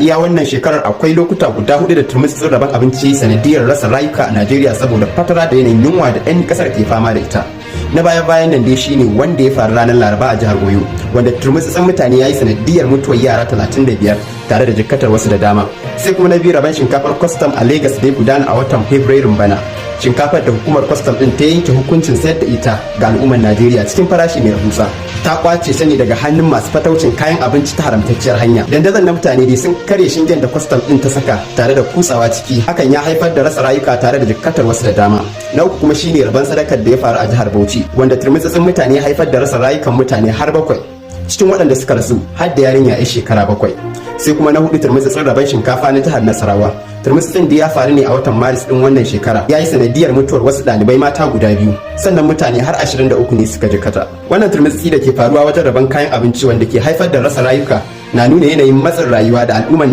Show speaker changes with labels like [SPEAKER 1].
[SPEAKER 1] Iya wannan shekarar akwai lokuta guda hudu da turmutsutsun rabon abinci sanadiyar rasa rayuka a Najeriya saboda fatara da yanayin yunwa da 'yan kasar ke fama da ita. Na baya bayan nan dai shine wanda ya faru ranar Laraba a jihar Oyo, wanda turmutsutsun mutane ya yi sanadiyar mutuwar yara 35 tare da jikkatar wasu da dama. Sai kuma na biyu, rabon shinkafar kwastam a Lagos da ya gudana a watan Fabrairun bana. Shinkafar da hukumar kwastam din ta yanke hukuncin sayar da ita ga al'ummar Najeriya cikin farashi mai rahusa, ta kwace ta ne daga hannun masu fataucin kayan abinci ta haramtacciyar hanya. Dandazon na mutane dai sun karya shingen da kwastam din ta saka tare da kutsawa ciki. Hakan ya haifar da rasa rayuka tare da jikkatar wasu da dama. Na uku kuma shine rabon sadakar da ya faru a jihar Bauchi, wanda turmutsutsun mutane ya haifar da rasa rayukan mutane har bakwai. Cikin waɗanda suka rasu har da yarinya 'yar shekara 7. Sai kuma na hudu, turmutsutsun rabon shinkafa na jihar Nasarawa. Turmutsutsun da ya faru ne a watan Maris din wannan shekara, ya yi sanadiyar mutuwar wasu ɗalibai mata guda biyu, sannan mutane har 23 ne suka jikata. Wannan turmutsutsi da ke faruwa wajen rabon kayan abinci wanda ke haifar da rasa rayuka na nuna yanayin matsin rayuwa da al'ummar